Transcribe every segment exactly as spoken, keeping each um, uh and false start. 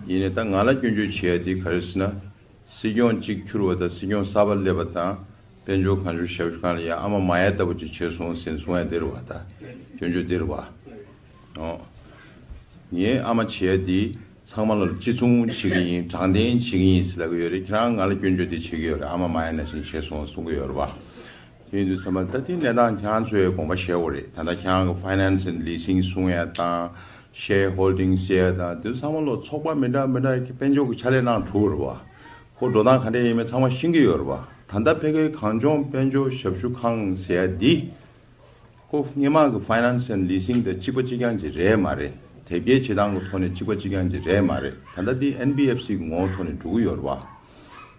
ཡིན་ནའི་ད་ང་ལ་སྐྱོན་བརྗོད་བྱེད་ཡ་དེ་ག་རེ་ཟེར་ན། སྲིད་སྐྱོང་གཅིག་འཁྱུར་བ་དང་སྲིད་སྐྱོང་གསར་པ་སླེབས་པ་དང་། དཔལ་འབྱོར་གང་བྱུང་ཞབས་ཞུ་ཁང་ལ་ཡ་ཨ་མ་མ་ཡ་ལྟ་བུ་ཅིག་བྱས་སོང་ཟེར་གསུང་ཡ་དེ་རེད་བ། ད་སྐྱོན་བརྗོད་དེ་རེད་བ། ཨོ། ངའི་ཨ་མ་བྱེད་ཡ་དེ་ཚང་མ་ལ་གཅིག་མཚུངས་བྱེད་ཀྱི་ཡིན། དྲང་བདེན་བྱེད་ཀྱི་ཡིན་ཟེར་ལབ་ཀྱི་ཡོད་རེད། ཁྱེད་རང་ང་ལ་སྐྱོན་བརྗོད་དེ་བྱེད་ཀྱི་ཡོད་རེད། ཨ་མ་མ་ཡ་ནང་བཞིན་བྱས་སོང་གསུང་གི་ཡོད་རེད་བ། དེ་ཡིན་དུས་ཚང་མ་ད་དེ་གནས་སྟངས་ཁྱེད་རང་ཚོས་དགོངས་པ་བཞེས་དགོས་རེད། ད་ལྟ་ཁྱེད་རང་གི་finance and leasing གསུང་ཡ་དང་། ཤེར་ཧོལ་ཌིང་ཟེར་ཡ་དང་དེ་ཚང་མ་ལོ་ཚོགས་པ་མི་འདྲ་མི་འདྲ་དཔལ་འབྱོར་གྱི་ཕྱག་ལས་གནང་གྲུབ་རེད་བ། ཁོ་འགྲོ་སྟངས་ག་འདྲ་ཡིན་མིན་ཚང་མ་ཤེས་ཀྱི་ཡོད་རེད་བ། ད་ལྟ་ཕ་གིའི་གངས་ལྗོངས་དཔལ་འབྱོར་ཞབས་ཞུ་ཁང་ཟེར་ཡ་འདི། ཁོ་སྔོན་མ་གི་finance and leasing དང་གཅིག་པ་གཅིག་རྐྱང་ཅིག་རེད་མ་རེད། དེབ་སྐྱེལ་བྱེད་སྟངས་ཀྱི་ཐོག་ནས་གཅིག་པ་གཅིག་རྐྱང་ཅིག་རེད་མ་རེད། ད་ལྟ་འདི་ཨེན་བི་ཨེཕ་སི་གི་ངོ་བོ་ཐོག་ནས་འགྲོ་གི་ཡོད་རེད་བ།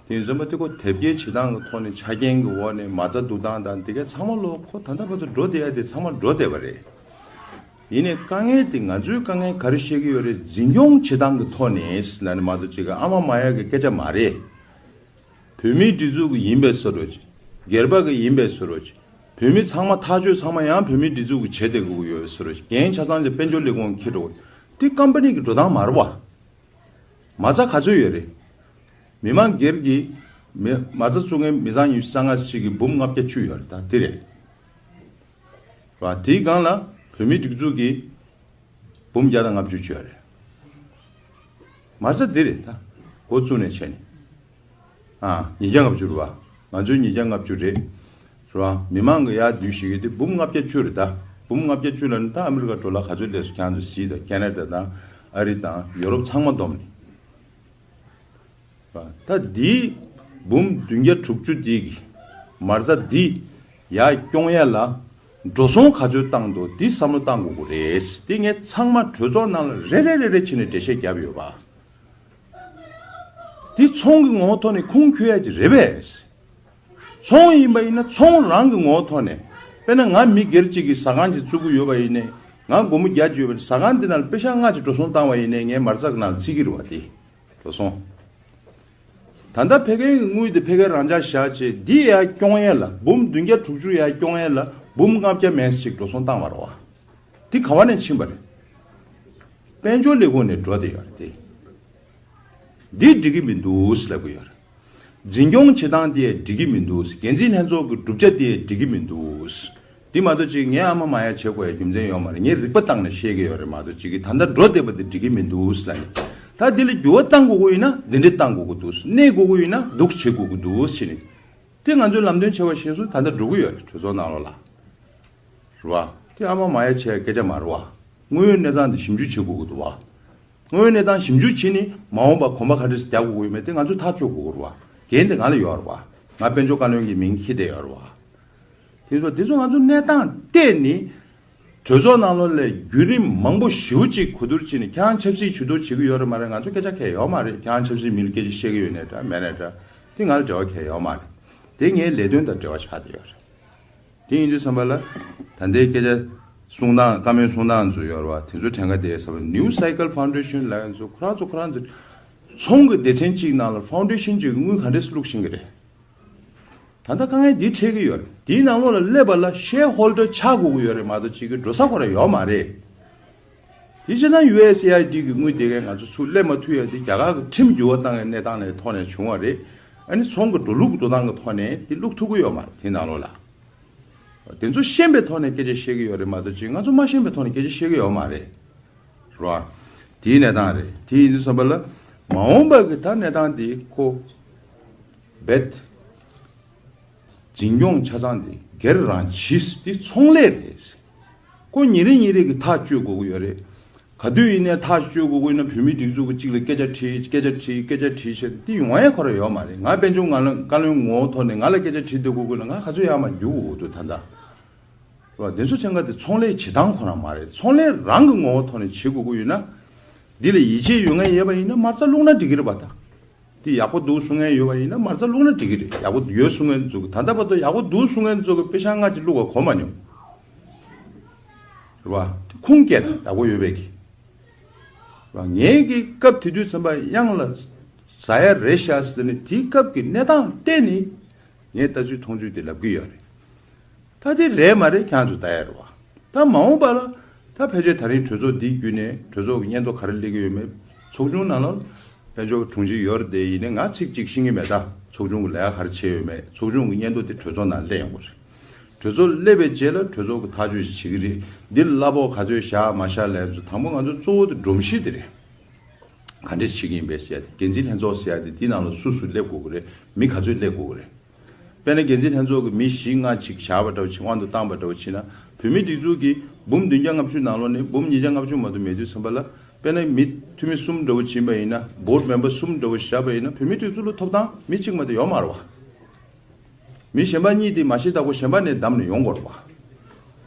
དེ་ཡིན་ཙང་མ་དེ་ཁོ་དེབ་སྐྱེལ་བྱེད་སྟངས་ཀྱི་ཐོག་ནས་ཆ་རྐྱེན་གྱི་འོག་ནས་མ་རྩ་བསྡུ་སྟངས་དང་དེ་ག་ཚང་མ་ལོ་ཁོ་ད་ལྟ་བར་དུ་འགྲོ་བསྡད་ཡ་དེ་ཚང་མ་འགྲོ་བསྡད་པ་རེད། ཡིན་ནའི་དཀའ་ངལ་དེ་ང་ཚོའི་དཀའ་ངལ་ག་རེ་བཤད་ཀྱི་ཡོད་རེད། འཛིན་སྐྱོང་བྱེད་སྟངས་ཀྱི་ཐོག་ནས་ལབ་ནས་མ་གཏོགས་ཅིག་གི་ཨ་མ་མ་ཡ་གི་སྐད་ཆ་མ་རེད། བོད་མིའི་སྒྲིག་འཛུགས་ཀྱི་ཡིན་པའི་བཟོ་འདྲ་ཅིག་སྒེར་པ་གི་ཡིན་པའི་བཟོ་འདྲ་ཅིག་བོད་མི་ཚང་མ་ཐག་གཅོད་ཚང་མ་ཡང་བོད་མིའི་སྒྲིག་འཛུགས་ཀྱི་བྱེད་བསྡད་དགོས་ཀྱི་ཡོད་བཟོ་འདྲ་ཅིག་འགན་ཆ་ཚང་དེ་དཔལ་འབྱོར་ལས་ཁུངས་འཁྱེར་འགྲོ། དེ་ཀམ་པ་ནི་གི་འགྲོ་སྟངས་མ་རེད་བ། མ་རྩ་ག་ཚོད་ཡོད་རེད། མི་མང་སྒེར་གྱི་མི་མ་རྩ་བཙུགས་མཁན་མི་ཚང་ཉི་ཤུ་རྩ་ལྔ་ཞིག་གི་འབུམ་ལྔ་བརྒྱ་བཅུ་ཡོད་རེད། ད་དེ་རེད། ར་དེའི་སྒང་ལ་བོད་མིའི་སྒྲིག་འཛུགས་ཀྱི་འབུམ་བརྒྱ་དང་ལྔ་བཅུ་བཅོས་རེད། མ་རྩ་འདི་རེད་ད། འགོ་བཙུགས་ནས་བྱས་ནས། ཨ། ཉིས་བརྒྱ་ལྔ་བཅུ་རེད་བ། ང་ཚོའི་ཉིས་བརྒྱ་ལྔ་བཅུ་རེད། རེད་བ། མི་མང་གི་ཡར་བསྡུས་ཤིག་གི་དེ་འབུམ་ལྔ་བརྒྱ་བཅུ་རེད་ད། འབུམ་ལྔ་བརྒྱ་བཅུ་ལ་ནི་ད་ཨ་མི་རི་ཀ་ཌོ་ལར་ག་ཚོད་སླེབས་སོང་ཁྱེད་ཚོས་གཟིགས་དང་། ཁེ་ན་ཌ་དང་ཨ་རི་དང་ཡོ་རོབ་ཚང་མ་བསྡོམས་ནས། ད་འདིའི་འབུམ་བདུན་བརྒྱ་དྲུག་ཅུ་འདི་གི་མ་རྩ་འདི་ཡར་སྐྱོང་ཡ་ལ་འགྲོ་སོང་ག་ཚོད་བཏང་འདུག་འདི་བསམ་བློ་བཏང་དགོས་ཀྱི་རེད། འདི་ངས་ཚང་མ་གྲོས་ཚོགས་ནང་ལ་རེ་རེ་རེ་རེ་བྱས་ནས་འགྲེལ་བཤད་བརྒྱབ་ཡོད་པ། འདི་ཚོང་གི་ངོ་བོ་ཐོག་ནས་ཁུངས་འཁྱོལ་ཡ་ཅིག་རེད་པས། ཚོང་ཡིན་པ་ཡིན་ན་ཚོང་རང་གི་ངོ་བོ་ཐོག་ནས། དཔེར་ན་ང་མི་སྒེར་གཅིག་གིས་ཟ་ཁང་ཅིག་བཙུགས་ཀྱི་ཡོད་པ་ཡིན་ནའི། ང་སྒོར་མོ་བརྒྱ་ཅིག་ཡོད་པ་ཡིན་ན་ཟ་ཁང་འདི་ནང་ལ་པེ་ཤག་ལྔ་ཅིག་འགྲོ་སོང་བཏང་བ་ཡིན་ནའི་ངའི་མ་རྩ་གི་ནང་ལ་བརྩི་གི་རེད་བ། དེ་འགྲོ་སོང་། ད་ལྟ་ཕ་གིའི་དངུལ་དེ་ཕ་གིར་རང་འཇགས་བཞག་བྱས་འདི་ཡར་སྐྱོང་ཡས་ལ་འབུམ་བདུན་བརྒྱ་དྲུག་ཅུ་ཡར་སྐྱོང་ཡས་ལ་འབུམ་ལྔ་བརྒྱ་མན་ཙམ་ཅིག་འགྲོ་སོང་བཏང་བ་རེད་བ། འདི་ག་བ་ནས་ཕྱིན་པ་རེད། དཔལ་འབྱོར་ལས་ཁུངས་ནས་འགྲོ་བསྡད་ཡོད་རེད་དེ། འདི་འགྲིག་གི་མི་འདུག་ལབ་གི་ཡོད་རེད། འཛིན་སྐྱོང་བྱེད་སྟངས་དེ་འགྲིག་གི་མི་འདུག་འགན་འཛིན་ལྷན་ཚོགས་ཀྱི་གྲུབ་ཆ་དེ་འགྲིག་གི་མི་འདུག་འདི་མ་གཏོགས་ཅིག་ངས་ཨ་མ་མ་ཡ་བྱེད་དགོས་ཡ་རྒྱུ་མཚན་ཡོད་མ་རེད། ངས་རིག་པ་བཏང་ནས་བཤད་ཀྱི་ཡོད་རེད་མ་གཏོགས་ཅིག་གིས་ད་ལྟ་འགྲོ་བསྡད་པ་དེ་འགྲིག་གི་མི་འདུག་ལབ་ནས། ད་འདི་ལ་འགྱུར་བ་བཏང་དགོས་ཀྱི་ཡིན་ན་འདི་འདྲ་བཏང་དགོས་ཀྱི་འདུག་གནས་དགོས་ཀྱི་ཡིན་ན་འདུག་བྱེད་དགོས་ཀྱི་འདུག་ཟེར་ནས། དེ་ང་ཚོས་ལམ་སྟོན་བྱས་པ་བཞིན་སུ་ད་ལྟ་འགྲོ་གི་ཡོད་རེད། གྲོས་ཚོགས་ནང་ལོགས་ལ། རེད་བ། དེ་ཨ་མ་མ་ཡ་བྱས་སྐད་ཆ་མ་རེད་བ། དངོས་ཡོད་གནས་སྟངས་དེ་ཞིབ་འཇུག་བྱེད་དགོས་ཀྱི་འདུག་བ། དངོས་ཡོད་གནས་སྟངས་ཞིབ་འཇུག་བྱས་ནས་མ་འོངས་པ་གོམ་པ་ག་འདྲས་རྒྱག་དགོས་ཀྱི་ཡོད་མེད་དེ་ང་ཚོས་ཐག་གཅོད་དགོས་ཀྱི་རེད་བ། འགན་དེ་ང་ལ་ཡོད་རེད་བ། ང་དཔལ་འབྱོར་བཀའ་བློན་གྱི་མིང་འཁྱེར་བསྡད་ཡོད་རེད་བ། དེ་ཚོ་དེ་ཚོ་ང་ཚོ་གནས་སྟངས་བལྟས་ནས། གྲོས་ཚོགས་ནང་ལོགས་ལ་བརྒྱུད་རིམ་མང་པོ་ཞེ་པོ་ཅིག་གོ་བསྡུར་བྱས་ནས་ཁྱེད་རང་ཆབ་སྲིད་ཇུས་གཏོགས་བྱེད་ཀྱི་ཡོད་རེད་མ་རེད། ང་ཚོ་སྐད་ཆ་གང་ཡང་ཡོད་མ་རེད། ཁྱེད་རང་ཆབ་སྲིད་མི་ལ་སྐད་ཆ་བཤད་ཀྱི་ཡོད་ནའི་འདྲ་མེད་ནའི་འདྲ། དེ་ང་ལ་འབྲེལ་བ་གང་ཡང་ཡོད་མ་རེད། དེ་ངའི་ལས་དོན་དང་འབྲེལ་བ་ཆགས་བསྡད་ཡོད་རེད། དེ་ཡིན་དུས་ཙམ་པ་ལ། ད་ལྟའི་སྐད་ཆ་གསུང་སྟངས་བཀའ་མོལ་གསུང་སྟངས་ཚོ་ཡོད་རེད་བ། དེ་ཚོ་གྲངས་ཀ་དེ་ས་བ་New Cycle Foundation ལབ་ཡ་ཚོ་ཁོ་རང་ཚོ་ཁོ་རང་ཚོ་ཚོང་གི་སྡེ་ཚན་གཅིག་ནང་ལ་ཕའུན་ཌེ་ཤན་གཅིག་གི་དངུལ་ག་འདྲས་སེ་བླུགས་བཞིན་གི་རེད། ད་ལྟ་དཀའ་ངལ་འདི་འཕྲད་ཀྱི་ཡོད་རེད། དེའི་ནང་ལོགས་ལ་སླེབས་པ་ལ་ཤེར་ཧོལ་ཌར་ཆགས་དགོས་ཀྱི་ཡོད་རེད་མ་གཏོགས་ཅིག་གི་འགྲོ་ས་ཁོ་རང་ཡོད་མ་རེད། དེ་བྱས་ཙང་ཡུ་ཨེས་ཨེ་ཨའི་ཌི་གི་དངུལ་དེ་གས་ང་ཚོ་ཚུར་སླེབས་མ་ཐུབ་ཡ་དེ་རྒྱ་གར་གྱི་ཁྲིམས་འགྱུར་བ་བཏང་ཡའི་གནས་སྟངས་ལ་ཐོག་ནས་བྱུང་བ་རེད། ཨ་ནི་ཚོང་གི་འགྲོ་ལུགས་འགྲོ་སྟངས་ཀྱི་ཐོག་ནས་དེ་བླུག་ཐུབ་ཀྱི་ཡོད་མ་རེད། དེ་ནང་ལོགས་ལ། དེ་ཚོ་ཤེས་པའི་ཐོག་ནས་སྐད་ཆ་བཤད་ཀྱི་ཡོད་རེད་མ་གཏོགས་ཅིག་ང་ཚོ་མ་ཤེས་པའི་ཐོག་ནས་སྐད་ཆ་བཤད་ཀྱི་ཡོད་མ་རེད། རེད་བ། དེའི་གནས་སྟངས་རེད། དེ་ཡིན་དུས་ཙམ་པ་ལ། མ་འོངས་པ་གི་ད་གནས་སྟངས་དེ་ཁོ། རྦད། འཛིན་སྐྱོང་ཆ་ཚང་དེ་སྒེར་རང་གྱིས་དེ་ཚོང་ལས་རེད། ཁོ་ཉིན་རེ་ཉིན་རེ་གི་ཐག་གཅོད་དགོས་ཀྱི་ཡོད་རེད། ག་དུས་ཡིན་ནའི་ཐག་གཅོད་དགོས་ཀྱི་ཡིན་ན་བོད་མིའི་སྒྲིག་འཛུགས་ཀྱི་གཅིག་ལ་སྐད་ཆ་དྲིས་སྐད་ཆ་དྲིས་སྐད་ཆ་དྲིས་བྱས་དེ་ཡོང་ཡ་ཁོ་རང་ཡོད་མ་རེད། ང་དཔལ་འབྱོར་ང་ལ་བཀའ་བློན་ངོ་བོ་ཐོག་ནས་ང་ལ་སྐད་ཆ་དྲིས་བསྡད་དགོས་ཀྱི་ཡིན་ན་ང་ག་ཚོད་ཡར་མར་རྒྱུག་དགོས་ཀྱི་འདུག་ད་ལྟ། རེད་བ། དེ་ཚོ་ཆེན་ཁ་དེ་ཚོང་ལས་བྱེད་སྟངས་ཁོ་རང་མ་རེད། ཚོང་ལས་རང་གི་ངོ་བོ་ཐོག་ནས་བྱེད་དགོས་ཀྱི་ཡོད་ན། འདི་ལ་ཡིད་ཆེས་ཡོད་མཁན་ཡོད་པ་ཡིན་ན་མ་རྩ་བླུགས་ན་འགྲིག་གི་རེད་པ་ད། འདི་ཡག་པོ་འདུག་གསུང་མཁན་ཡོད་པ་ཡིན་ན་མ་རྩ་བླུགས་ན་འགྲིག་གི་རེད། ཡག་པོ་ཡོད་གསུང་མཁན་ཚོ་གི་ད་ལྟ་བར་དུ་ཡག་པོ་འདུག་གསུང་མཁན་ཚོ་གི་པེ་ཤག་ལྔ་གཅིག་བླུགས་པ་གོ་མ་མྱོང་། རེད་བ། ཁུངས་སྐྱེལ་ཡག་པོ་ཡོད་པའི་གི། རེད་བ། ངས་གི་སྐབས་དེ་དུས་ཙམ་པ་གཡང་ལ་ཟ་ཡ་རེད་ཤག་ཟེར་ནས་དེའི་སྐབས་ཀྱི་གནས་སྟངས་བལྟས་ནས་ངས་ལྟ་ཚུལ་མཐོང་ཚུལ་དེ་ལབ་གི་ཡོད་རེད། ད་དེ་རེད་མ་རེད་ཁྱེད་ཚོ་ལྟ་ཡ་རེད་བ། ད་མ་འོངས་པ་ལ་ད་ཕལ་ཆེར་ད་རིང་གྲོས་ཚོགས་འདི་བརྒྱུད་ནས་གྲོས་ཚོགས་ཀྱི་སྙན་ཐོ་ག་རེ་སླེབས་ཀྱི་ཡོད་མེད་ ཚོགས་ཆུང་ནང་ལ་དཔལ་འབྱོར་དྲུང་ཆེ་ཡོད་རེད་དེ། ཡིན་ནའི་ང་ཚིག་གཅིག་ཤེས་ཀྱི་མེད། ད་ཚོགས་ཆུང་གི་ལས་ཀ་ག་རེ་བྱས་ཡོད་མེད། ཚོགས་ཆུང་གི་སྙན་ཐོ་དེ་གྲོས་ཚོགས་ནང་སླེབས་ཡོང་གི་རེད། གྲོས་ཚོགས་སླེབས་པའི་རྗེས་ལ་གྲོས་ཚོགས་ཀྱི་ཐག་གཅོད་ཞིག་བྱེད་ཀྱི་རེད། འདི་ལ་གླ་ཕོགས་ག་ཚོད་བཞག་མ་བཞག་ལབ་ཡ་དང་པོ་ང་ཚོ་གཙོ་བོ་དེ་སྒྲོམ་གཞི་དེ་རེད། ག་འདྲས་བྱེད་ཀྱི་ཡིན་པས་ཟེར་ཡ་དེ། འགན་འཛིན་ལྷན་ཚོགས་ཟེར་ཡ་དེ། དེའི་ནང་ལ་སུ་སུ་སླེབས་དགོས་ཀྱི་རེད། མི་ག་ཚོད་སླེབས་དགོས་ཀྱི་རེད། དཔེར་ན་འགན་འཛིན་ལྷན་ཚོགས་ཀྱི་མི་བཞི་ལྔ་ཅིག་བཞག་པ་འདྲ་བོ་བྱེད། དབང་དུ་བཏང་པ་འདྲ་བོ་བྱེད་ན། བོད་མིའི་སྒྲིག་འཛུགས་ཀྱི་འབུམ་བདུན་བརྒྱ་ལྔ་བཅུ་ནང་ལོགས་ནས་འབུམ་ཉིས་བརྒྱ་ལྔ་བཅུ་མ་གཏོགས་མེད་དུས་ཙམ་པ་ལ། དཔེར་ན་མི་འཐུས་མི་གསུམ་འདྲ་བོ་བྱིན་པ་ཡིན་ན། བྷོར་ཌི་མེམ་བར་གསུམ་འདྲ་བོ་བཞག་པ་ཡིན་ན། བོད་མིའི་སྒྲིག་འཛུགས་ལ་ཐོབ་ཐང་མི་གཅིག་མ་གཏོགས་ཡོད་མ་རེད་བ། མི་གཞན་པ་གཉིས་དེ་མ་གཞི་བདག་པོ་གཞན་པ་ནས་བདམས་ནས་ཡོང་དགོས་རེད་བ།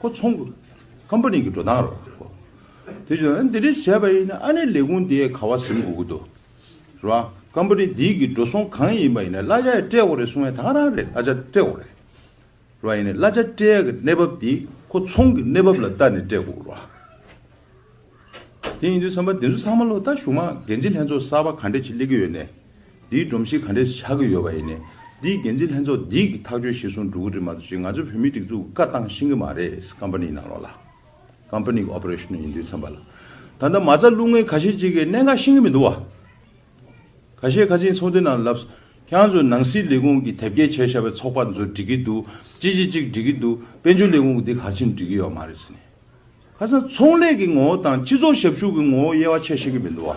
ཁོ་ཚོང་གི་ཀམ་པ་ནི་གི་འགྲོ་སྟངས་རེད་བ་ཁོ། དེ་བཞིན་འདི་འདྲས་བྱས་པ་ཡིན་ན་ཨ་ནི་ལས་ཁུངས་དེའི་ག་བ་ཟིན་དགོས་ཀྱི་འདུག་རེད་བ། ཀམ་པ་ནི་འདི་གི་འགྲོ་སོང་གང་ཡིན་པ་ཡིན་ན་གླ་ཆ་ཡང་སྤྲད་དགོས་རེད་གསུང་ཡ་ད་ག་རང་རེད། གླ་ཆ་སྤྲད་དགོས་རེད། རེད་བ། ཡིན་ནའི་གླ་ཆ་སྤྲད་ཡ་གི་གནས་བབ་འདི་ཁོ་ཚོང་གི་གནས་བབ་ལ་ལྟ་ནས་སྤྲད་དགོས་རེད་བ། དེ་ཡིན་དུས་ཙམ་པ་དེ་ཚོ་ཚང་མ་ལོ་ད་གཞུག་མ་འགན་འཛིན་ལྷན་ཚོགས་གསར་པ་ག་འདྲས་ཅིག་སླེབས་ཀྱི་ཡོད་ནའི། འདིའི་སྒྲོམ་གཞི་ག་འདྲས་ཆགས་ཀྱི་ཡོད་པ་ཡིན་ནའི། འདིའི་འགན་འཛིན་ལྷན་ཚོགས་འདིས་ཀྱི་ཐག་གཅོད་གཞིར་བཟུང་འགྲོ་གི་རེད་མ་གཏོགས་ཅིག་ང་ཚོ་བོད་མིའི་སྒྲིག་འཛུགས་ཀྱི་བཀའ་བཏང་ཤེས་ཀྱི་མ་རེད། ཀམ་པ་ནིའི་ནང་ལོགས་ལ། ཀམ་པ་ནི་གི་ཨོ་པ་རེ་ཤན་ཡིན་དུས་ཙམ་པ་ལ། ད་ལྟ་མ་རྩ་བླུག་མཁན་ཁ་ཤས་ཅིག་གིས་གནད་འགག་ཤེས་ཀྱི་མི་འདུག་བ། ཁ་ཤས་ཁ་ཆེའི་ཚོགས་སྡེ་ནང་ལབ། ཁྱེད་རང་ཚོ་ནང་སྲིད་ལས་ཁུངས་ཀྱིས་དེབ་སྐྱེལ་བྱས་བཞག་པའི་ཚོགས་པ་ཚོ་འགྲིག་གི་འདུག་ཅི་ཅི་ཅིག་འགྲིག་གི་འདུག་དཔལ་འབྱོར་ལས་ཁུངས་ཀྱིས་འདི་ག་རེ་བྱས་ནས་འགྲིག་གི་ཡོད་མ་རེད་ཟེར་ནས། ཁ་སང་ཚོང་ལས་ཀྱི་ངོ་བོ་དང་སྤྱི་ཚོགས་ཞབས་ཞུ་གི་ངོ་བོ་དབྱེ་བ་ཕྱེ་ཤེས་ཀྱི་མི་འདུག་བ།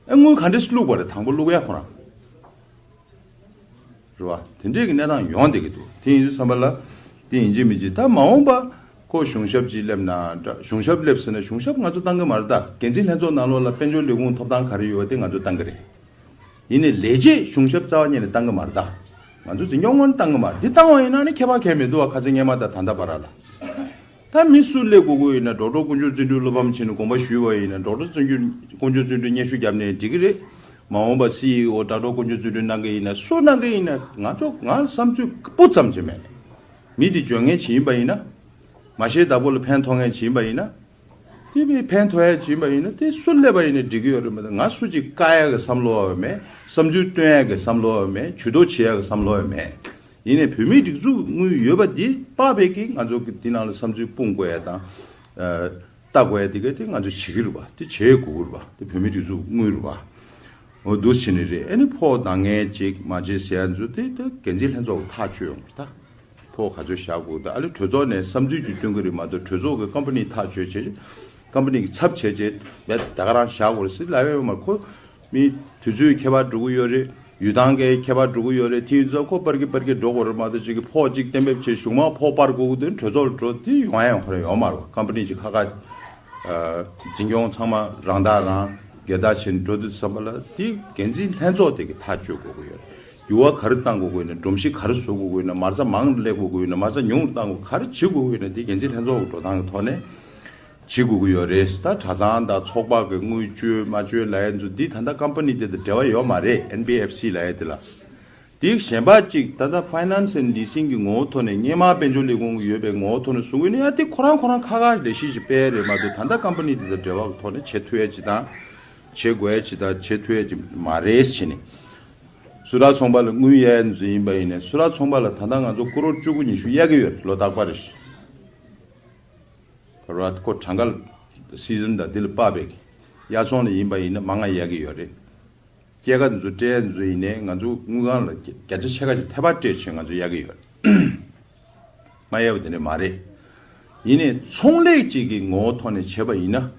ཨེ་དངུལ་ག་འདྲས་བླུགས་པ་རེད། དང་པོ་བླུགས་ཡ་ཁོ་རང་། རེད་བ། དེ་འདྲས་ཀྱི་གནས་སྟངས་ཡོང་བསྡད་ཀྱི་འདུག་དེ་ཡིན་དུས་ཙམ་པ་ལ། དེ་ཡིན་གཅིག་མིན་གཅིག་ད་མ་འོངས་པ་ཁོ་གཞུང་ཞབས་ཅིག་སླེབས་ན་འདྲ། གཞུང་ཞབས་སླེབས་ཟེར་ན་གཞུང་ཞབས་ང་ཚོ་བཏང་གི་མ་རེད་ད། འགན་འཛིན་ལྷན་ཚོགས་ནང་ལོགས་ལ་དཔལ་འབྱོར་ལས་ཁུངས་ཐོབ་ཐང་ག་རེ་ཡོད་པ་དེ་ང་ཚོ་བཏང་གི་རེད། ཡིན་ནའི་ལས་བྱེད་གཞུང་ཞབས་རྩ་བ་ཉིད་ནས་བཏང་གི་མ་རེད་ད། ང་ཚོ་འཛིན་སྐྱོང་ངོས་ནས་བཏང་གི་མ་རེད། འདི་བཏང་བ་ཡིན་ན་ནི་ཁྱད་པར་གང་ཡང་མི་འདུག་བ། ཁ་སང་སྔོན་མ་དང་ད་ལྟ་བར་ལ། ད་མི་སུ་སླེབས་དགོས་ཀྱི་ཡོད་ན། ཌོག་ཊར་དཀོན་མཆོག་བརྩོན་འགྲུས་བློ་ཕམ་བྱས་ནས་དགོངས་པ་ཞུས་པ་ཡིན་ན། ཌོག་ཊར་བརྩོན་འགྲུས་དཀོན་མཆོག་བརྩོན་འགྲུས་སྙན་ཞུ་བརྒྱབ་ནས་འགྲིག་གི་རེད། མ་འོངས་པ་སི་ཨི་ཨོ་ཌོག་ཊར་དཀོན་མཆོག་བརྩོན་འགྲུས་གནང་གི་ཡིན་ན། སུ་གནང་གི་ཡིན་ན། ང་ཚོ་ང་བསམ་ཚུལ་སྤུ་ཙམ་ཅིག་མེད། མི་དེ་འཇོན་མཁན་ཅིག་ཡིན་པ་ཡིན་ན། མ་གཞི་བདག་པོ་ལ་ཕན་ཐོགས་མཁན་ཅིག་ཡིན་པ་ཡིན་ན། དེ་བས་ཕན་ཐོགས་ཡ་ཅིག་ཡིན་པ་ཡིན་ན། དེ་སུ་སླེབས་པ་ཡིན་ན་འགྲིག་གི་ཡོད་རེད་མ་གཏོགས། ང་སུ་གཅིག་བཀག་ཡ་གི་བསམ་བློ་ཡང་མེད། བསམ་ཚུལ་སྟོན་ཡ་གི་བསམ་བློ་ཡང་མེད། ཇུས་གཏོགས་བྱེད་ཡ་གི་བསམ་བློ་ཡང་མེད། ཡིན་ནའི་བོད་མིའི་སྒྲིག་འཛུགས་དངུལ་ཡོད་པ་འདི་དཔག་པའི་གི་ང་ཚོ་གི་འདི་ནང་ལ་བསམ་ཚུལ་སྤུངས་དགོས་ཡ་དང་། ཨ། ལྟ་དགོས་ཡ་དེ་ག་དེ་ང་ཚོ་བྱེད་ཀྱི་རེད་པ། དེ་བྱེད་དགོས་ཀྱི་རེད་པ། དེ་བོད་མིའི་སྒྲིག་འཛུགས་དངུལ་རེད་པ། འོ་འདུག་བྱས་ནས་རེད། ཨ་ནི་ཕོགས་འདང་ངེས་ཅིག་མ་བྱེད་ཟེར་ཡ་ཚོ་དེ་ད་འགན་འཛིན་ལྷན་ཚོགས་ཀྱི་ཐག་གཅོད་ཡོང་གི་རེད་ད། ཕོགས་ག་ཚོད་བཞག་དགོས་ད། ཨ་ལེ་གྲོས་ཚོགས་ནས་བསམ་ཚུལ་ཅིག་སྟོན་གྱི་རེད་མ་གཏོགས། གྲོས་ཚོགས་ཀྱི་ཀམ་པ་ནི་ཐག་གཅོད་བྱས། ཀམ་པ་ནི་གི་ཚབ་བྱས་བྱས་བས་ད་ག་རང་བཞག་དགོས་རེད་ཟེར་ལབ་ཡ་ཡོད་མ་རེད་ཁོ། མི་དུས་ཚོད་ཁྱད་པར་འགྲོ་གི་ཡོད་རེད། ཡུལ་ཐང་གི་ཁྱད་པར་འགྲོ་གི་ཡོད་རེད། དེ་ཡིན་ཙང་ཁོ་སྤར་གི་སྤར་གི་འགྲོ་དགོས་རེད་མ་གཏོགས། ཅིག་གི་ཕོགས་ཅིག་གཏན་འབེབས་བྱས་གཞུག་མ་ཕོགས་སྤར་དགོས་ཀྱི་འདུག་གྲོས་ཚོགས་ལ་འགྲོ་དེ་ཡོང་ཡ་ཡང་ཁོ་རང་ཡོད་མ་རེད། ཀམ་པ་ནི་ཅིག་ཁ་ཁ། ཨ། འཛིན་སྐྱོང་ཚང་མ་རང་བདག་རང་སྒེར་བདག་བྱས་ནས་འགྲོ་དུས་ཙམ་པ་ལ། དེ་འགན་འཛིན་ལྷན་ཚོགས་དེ་གི་ཐག་གཅོད་དགོས་ཀྱི་ཡོད་རེད། འགྱུར་བ་ག་རེ་གཏང་དགོས་ཀྱི་ཡོད་ན། སྒྲོམ་གཞི་ག་རེ་བཟོ་དགོས་ཀྱི་ཡོད་ན། མ་རྩ་མང་སླེབས་དགོས་ཀྱི་ཡོད་ན། མ་རྩ་ཉུང་གཏང་དགོས། ག་རེ་བྱེད་དགོས་ཀྱི་ཡོད་ན། དེ་འགན་འཛིན་ལྷན་ཚོགས་ཀྱི་འགྲོ་སྟངས་ཀྱི་ཐོག་ནས་བྱེད་དགོས་ཀྱི་ཡོད་རེད། ད་གྲྭ་ཚང་དང་ཚོགས་པ་གི་དངུལ་བཅོལ་མ་བཅོལ་ལབ་ཡ་ཚོ་འདི་ད་ལྟ་ཀམ་པ་ནི་དེ་དང་འབྲེལ་བ་ཡོད་མ་རེད། ཨེན་བི་ཨེཕ་སི་ལབ་ཡ་དེ་ལ། དེ་གཞན་པ་གཅིག་ད་ལྟ་ཕའི་ནན་སི་ཨེན་ཌི་ལི་སིང་གི་ངོ་བོ་ཐོག་ནས། སྔོན་མ་དཔལ་འབྱོར་ལས་ཁུངས་ཀྱི་ཡོད་པའི་ངོ་བོ་ཐོག་ནས་བཟུང་གི་ཡོད་ན། ཡ་དེ་ཁོ་རང་ཁོ་རང་ཁ་ཁ་ལས་གཞི་ཞིག་སྤེལ་རེད་མ་གཏོགས། ད་ལྟ་ཀམ་པ་ནི་དེ་དང་འབྲེལ་བ་གི་ཐོག་ནས་བྱེད་ཐུབ་ཡ་ཅིག་དང་། བྱེད་དགོས་ཡ་ཅིག་དང་བྱེད་ཐུབ་ཡ་ཅིག་མ་རེད་ཟེར་ནས། སུ་ར་ཚོང་པ་ལ་དངུལ་གཡར་ཡ་ཡིན་པ་ཡིན་ནའི། སུ་ར་ཚོང་པ་ལ་ད་ལྟ་ང་ཚོ་ཀོ་རོར་བཅུ་དགུ་ཉི་ཤུ་གཡར་གྱི་ཡོད་རེད། ལོ་རྟག་པར་རེད། ཁོ་ར་ཁོ་གྲངས་ཀ་སི་ཛན་དང་འདི་ལ་དཔག་པའི་གཡར་ཚོང་ལ་ཡིན་པ་ཡིན་ན་མང་ང་གཡར་གྱི་ཡོད་རེད། སྐྱེད་ཀ་འཛུགས་སྤྲད་འཛུགས་ཡིན་ནའི་ང་ཚོ་དངུལ་ཁང་ལ་བརྒྱ་ཆ་ཕྱེད་ཀ་ཅིག་ཐེ་བ་སྤྲད་བྱས་ང་ཚོ་གཡར་གྱི་ཡོད་རེད། མ་གཡར་བ་དེ་འདྲ་མ་རེད། ཡིན་ནའི་ཚོང་ལས་ཅིག་གི་ངོ་བོ་ཐོག་ནས་བྱས་པ་ཡིན་ན།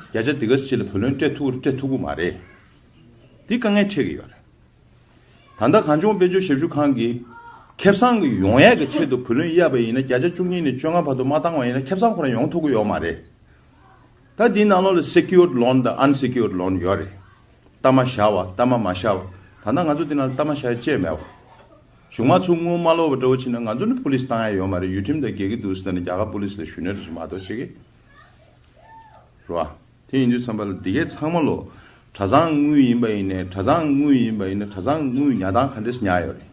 བརྒྱ་ཆ་དེ་ག་ཅིག་ལ་བུ་ལོན་སྤྲད་ཐུབ་ཀྱི་རེད་སྤྲད་ཐུབ་ཀྱི་མ་རེད། འདི་དཀའ་ངལ་འཕྲད་ཀྱི་ཡོད་རེད། ད་ལྟ་གངས་ལྗོངས་དཔལ་འབྱོར་ཞབས་ཞུ་ཁང་གིས་ཁེ་བཟང་གི་ཡོང་ཡས་ཀྱི་ཆེད་དུ་བུ་ལོན་གཡར་བ་ཡིན་ན། བརྒྱ་ཆ་བཅུ་གཉིས་ནས་བཅོ་ལྔ་བར་དུ་མ་བཏང་བ་ཡིན་ན་ཁེ་བཟང་ཁོ་རང་ཡོང་ཐུབ་ཀྱི་ཡོད་མ་རེད། ད་འདིའི་ནང་ལོགས་ལ་སི་ཀིའོར་ཌི་ལོན་དང་ཨན་སི་ཀིའོར་ཌི་ལོན་ཡོད་རེད། གཏའ་མ་བཞག་པ། གཏའ་མ་མ་བཞག་པ། ད་ལྟ་ང་ཚོ་འདི་ནང་ལ་གཏའ་མ་བཞག་ཡ་ཅིག་མེད་པ། གཞུག་མ་ཚུར་དངུལ་མ་སློག་པ་འདྲ་བོ་བྱས་ན་ང་ཚོ་ནི་པུ་ལིས་བཏང་ཡ་ཡོད་མ་རེད། ཡུལ་ཁྲིམས་དང་འགལ་གྱི་འདུག་ཟེར་ནས་རྒྱ་གར་པུ་ལིས་ལ་ཞུ་ནས་རེ་ཞིག་མ་གཏོགས་བྱེད་ཀྱི་རེད་བ། དེ་ཡིན་དུས་ཙམ་པ་ལ་འདི་གའི་ཚང་མ་ལོ། གྲྭ་ཚང་དངུལ་ཡིན་པ་ཡིན་ནའི། གྲྭ་ཚང་དངུལ་ཡིན་པ་ཡིན་ན། གྲྭ་ཚང་དངུལ་ཉར་སྟངས་ག་འདྲས་ཉར་ཡོད་རེད།